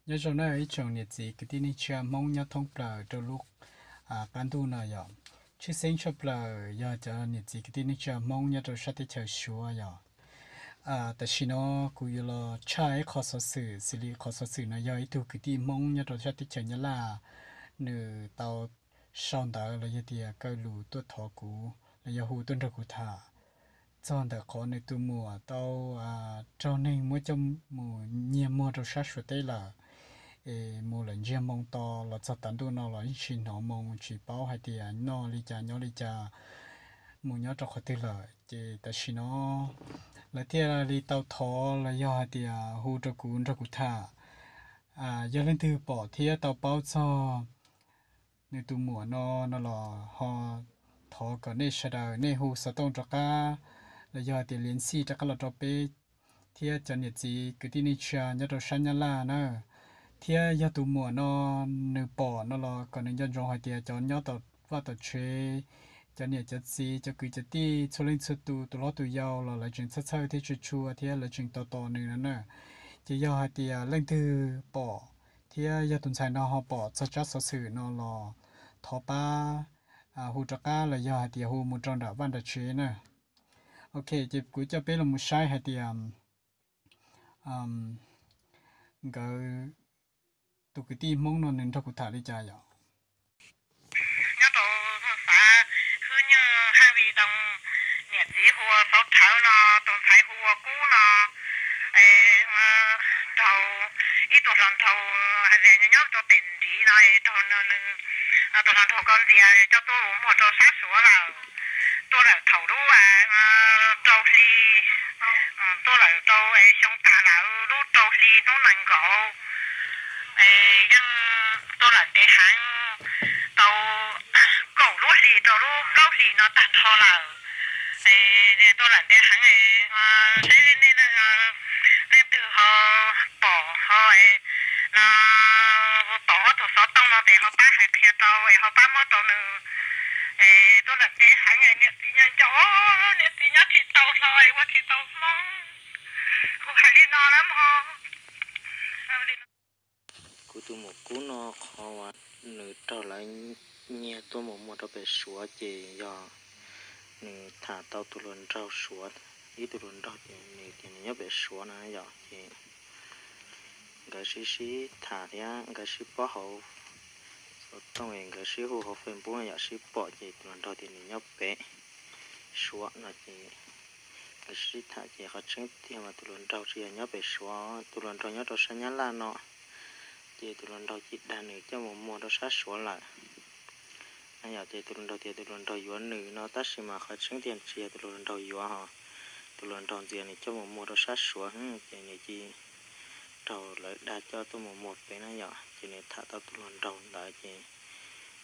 Nyob zoo na ib tsoom niam txiv kwv tij neej tsa Hmoob nyob thoob plaws rau lub qab ntuj no yom. Tshwj xeeb tshaj plaws yog cov niam txiv kwv tij neej tsa Hmoob nyob rau sab teb chaws Suav yom. Tam sim no kuv yuav los tshaj ib qho xov xwm, xws li qhov xov xwm no yog ib tug kwv tij Hmoob nyob rau sab teb chaws Nyab Laj, nws tau sau ntawv los yog tias kaw lus tuaj thov kuv los yog hu tuaj nrog kuv tham txog ntawm qhov nws tus muam tau raug neeg muab coj mus nyiag muag rau sab Suav teb lawm, es mus lawm ntsiag moo to los txog tav ntuj no los yeej tsis hnov moo, tsis paub hais tias noj li cas nyob li cas, mus nyob rau qhov twg lawm. Ces tam sim no lawv thiaj li tau thov los yog hais tias hu rau kuv nrog kuv tham. Yog leej twg pom thiab tau paub txog nws tus muam no no los ho thov kom nej sawv daws nej hu xov tooj rov qab los yog tias liav xij rov qab los rau peb thiab cov niam txiv kwv tij neej tsa nyob rau sab Nyab Laj na. Thiab yog tus muam no nws pom no los kom nws nco ntsoov hais tias cov nyob tom vaj tom tsev, cov niam cov txiv, cov kwv cov tij, txhua leej txhua tus, tus hlob tus yau los lawv tseem txhawj txhawj thiab tshua tshua thiab lawv tseem tos tos nws no na. Ces yog hais tias leej twg pom thiab yog tus ntxhais no ho pom txog tsab xov xwm no los thov pab hu rov qab los yog hais tias hu mus rau nram vaj nram tsev na. Ok, ces kuv coj peb los mus saib hais tias nkawd tus kwv tij Hmoob no nws nrog kuv tham li cas yom. Nyob rau xav khwb nywj haj vi doo, niam txiv hu ua Xauv Rhawv no, tus ntxhais hu ua Kub no, raug ib tug hluas nraug hais tias nyob rau pem ntiv no, raug nws, tus hluas nraug ko ntxias coj tuaj muag rau sab Suav lawm. Tuaj lawm thaum lub rau hli, tuaj lawm rau xyoo tag lawm lub rau hli hnub nees nkaum, yeej tuaj lawm ntev heev, tau kaum lub hlis rau lub kaub hlis no tag nrho lawm. Tuaj lawm ntev heev, seb nej leej twg ho pom ho pom ob tug xov tooj no tes ho pab hais qhia rau es ho pab muab rau nws. Tuaj lawm ntev heev, niam txiv nyob nco, niam txiv nyob tsis tau hlo, ua tsis tau Hmoob. Kuv hais li no na mog. Kuv tus muam Kub no qhov uas nws raug lawv nyiag tuaj mus muag rau pem Suav ces yog nws tham tau tus hluas nraug Suav, ib tug hluas nraug ces nws tias nws nyob pem Suav na yom, ces nkawd sib sib tham thiab nkawd sib paub hauv xov tooj, nkawd sib hu hauv Facebook yom, sib pom ces tus hluas nraug tias nws nyob pem Suav no ces nkawd sib sib tham ces qhov tseeb tiag mas tus hluas nraug tsis yog nyob pem Suav, tus hluas nraug nyob rau sab Nyab Laj no, ces tus hluas nraug cia dag nws coj mus muag rau sab Suav lawm. Yog ces tus hluas nraug tias tus hluas nraug yuav nws no, tab sis mas qhov tseeb tiag tsis yog tus hluas nraug yuav ho, tus hluas nraug ntxias nws coj mus muag rau sab Suav, ces nws cia raug lawv dag coj tuaj mus muag pem na yom, ces nws tham tau tus hluas nraug ntawd ces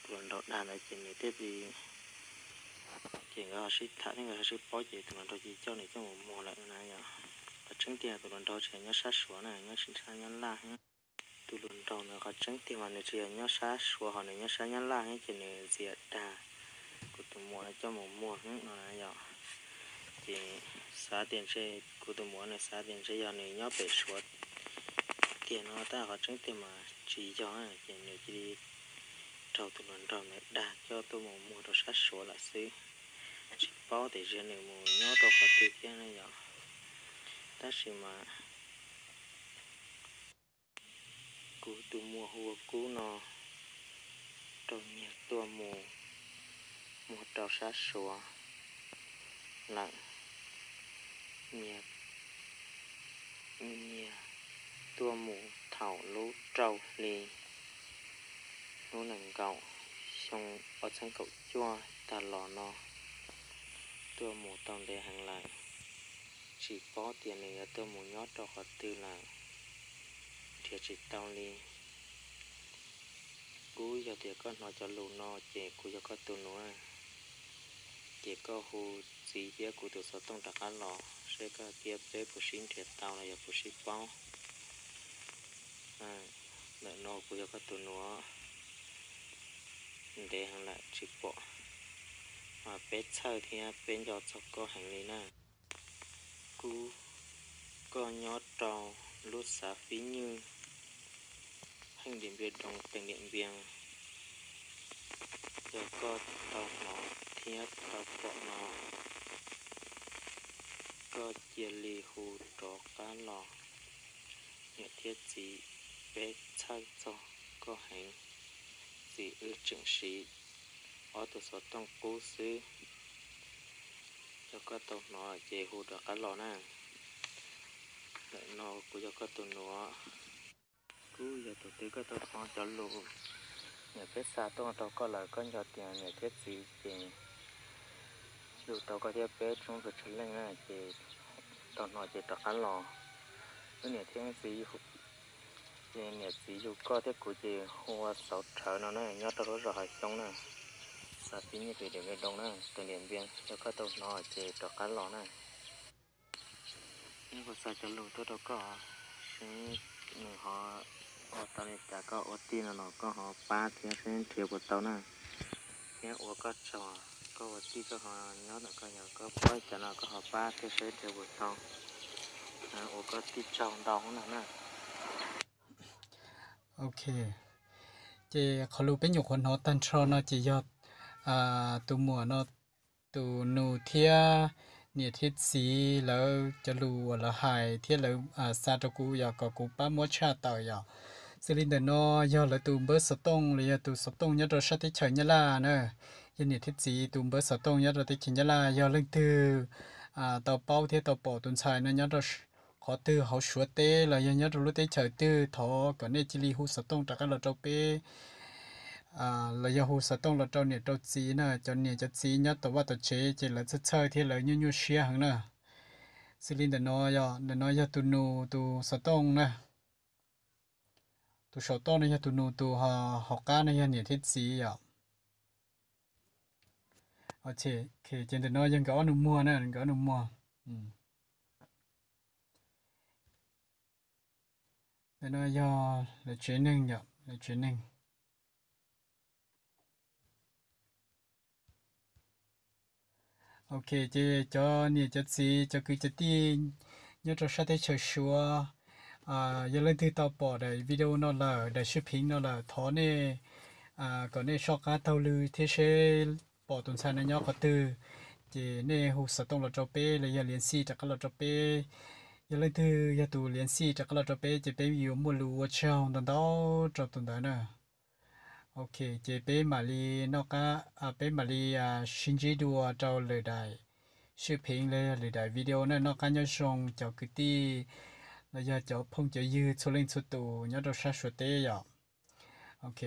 tus hluas nraug dag ntawd ces nws thiaj li, ces nkawd ho sib tham thiab nkawd ho sib paub ces tus hluas nraug cia coj nws coj mus muag lawm na yom. Qhov tseeb tiag tus hluas nraug tsis nyob sab Suav na, nyob sab Nyab Laj. Tus hluas nraug ntawd qhov tseeb tiag mas nws tsis yog nyob sab Suav ho nws nyob sab Nyab Laj thiab ces nws ntxias dag kuv tus muam no coj mus muag no na yom. Ces xav tias ntshe, kuv tus muam nws xav tias ntshe yog nws nyob pem Suav tiag no tab qhov tseeb tiag mas tsis yog, ces nws cia li raug tus hluas nraug ntawd dag coj tuaj mus muag rau sab Suav lawm xwb. Tsis paub tias nws mus nyob rau qhov twg thiab na yom. Tab sis mas kuv tus muam hu ua Kub no raug nyiag tuaj mus muag rau sab Suav lawm. Nyiag, nyiag tuaj mus thaum lub rau hli hnub nees nkaum xyoo ob txhiab kaum cuaj tag los no, tuaj mus tau ntev heev lawm, tsis paub tias nws yuav tuaj mus nyob rau qhov twg lawm, nrhiav tsis tau li. Kub, yog tias koj hnov cov lus no ces kuv yog koj tus nus, ces koj hu txiv thiab kuv tus xov tooj rov qab los seb koj thiab peb puas sib nrhiav tau los yog puas sib paub. Ntawm no kuv yog koj tus nus, ntev heev lawm tsis pom, mas peb txhawj thiab peb nco txog koj heev li na. Kub, koj nyob rau lub xav Fib Nywj, Teej Diam Npias Doo, teej Diam Npias, yog koj tau hnov thiab tau pom no, koj cia li hu rov qab los. Niam thiab txiv, peb txhawj txog koj heev. Txiv wb tseem siv ob tug xov tooj qub xwb. Yog koj tau hnov ces hu rov qab los na. Ntawm no kuv yog koj tus nus. Kuv yog tus twg koj tau hnov cov lus, niam peb xa tuaj rau koj lawm, koj nco tias niam thiab txiv ces yug tau koj thiab peb tsoom pes tsawg leej na, ces tau hnov ces rov qab los. Wb niam thiab txiv, ces niam txiv yug koj thiab kuv ces hu ua Xauv Rhawv no na, nyob rau lub zos Hav Xyoob na, xa pib nyob pem Diam Npias Doo na, teej Diam Npias, yog koj tau hnov ces rov qab los na. Neb kuv xa cov lus tuaj rau koj, seb nws ho ua tau li cas, koj ua tij no los koj ho pab thiab seb nrhiav puas tau na. Thiab ua koj tsaug, koj ua tij koj ho nyob ntawm koj, yog koj paub cas no koj ho pab thiab seb nrhiav puas tau. Ua koj tij tsaug ntau no na. Ok, ces qhov lus peb nyuam qhuav hnov tag nrho no ces yog tus muam no, tus nus thiab niam thiab txiv lawv cov lus uas lawv hais thiab lawv xa rau kuv yog kom kuv pab muab tshaj tawm yom. Xws li ntawm no yog lawv tus npawb xov tooj los yog tus xov tooj nyob rau sab teb chaws Nyab Laj na. Yog niam thiab txiv tus npawb xov tooj nyob rau teb chaws Nyab Laj, yog leej twg tau paub thiab tau pom tus ntxhais no nyob rau qhov twg hauv Suav teb los yog nyob rau lub teb chaws twg, thov kom nej cia li hu xov tooj rov qab los rau peb, los yog hu xov tooj los rau niam rau txiv na. Cov niam cov txiv nyob tom vaj tom tsev ces lawv txhawj txhawj thiab lawv nyuaj nyuaj siab heev na. Xws li ntawm no, ntawm no yog tus nus tus xov tooj na. Tus saum toj no yog tus nus, tus hauv qab no yog niam thiab txiv yom. Ces ntawm no yog nkawd ob nus muag na, nkawd ob nus muag. Ntawm no yog lawv tsev neeg yom, lawv tsev neeg. Ok, ces cov niam cov txiv cov kwv cov tij nyob rau sab teb chaws Suav, yog leej twg tau pom daim video no lawm, daim sij pheev no lawm, thov nej kom nej soj qab taug lw thiab seb pom tus ntxhais no nyob qhov twg, ces nej hu xov tooj los rau peb los yog liav xij rov qab los rau peb. Yog leej twg yog tus liav xij rov qab los rau peb ces peb yuav muaj lus ua tsaug ntau ntau rau tus ntawd na. Ok, ces peb mam li noj qab, peb mam li sib ntsib dua rau lwm daim sij pheev los yog lwm daim video na. Noj qab nyob zoo cov kwv tij los yog cov phooj cov ywg txhua leej txhua tus nyob rau sab Suav teb yom. Ok.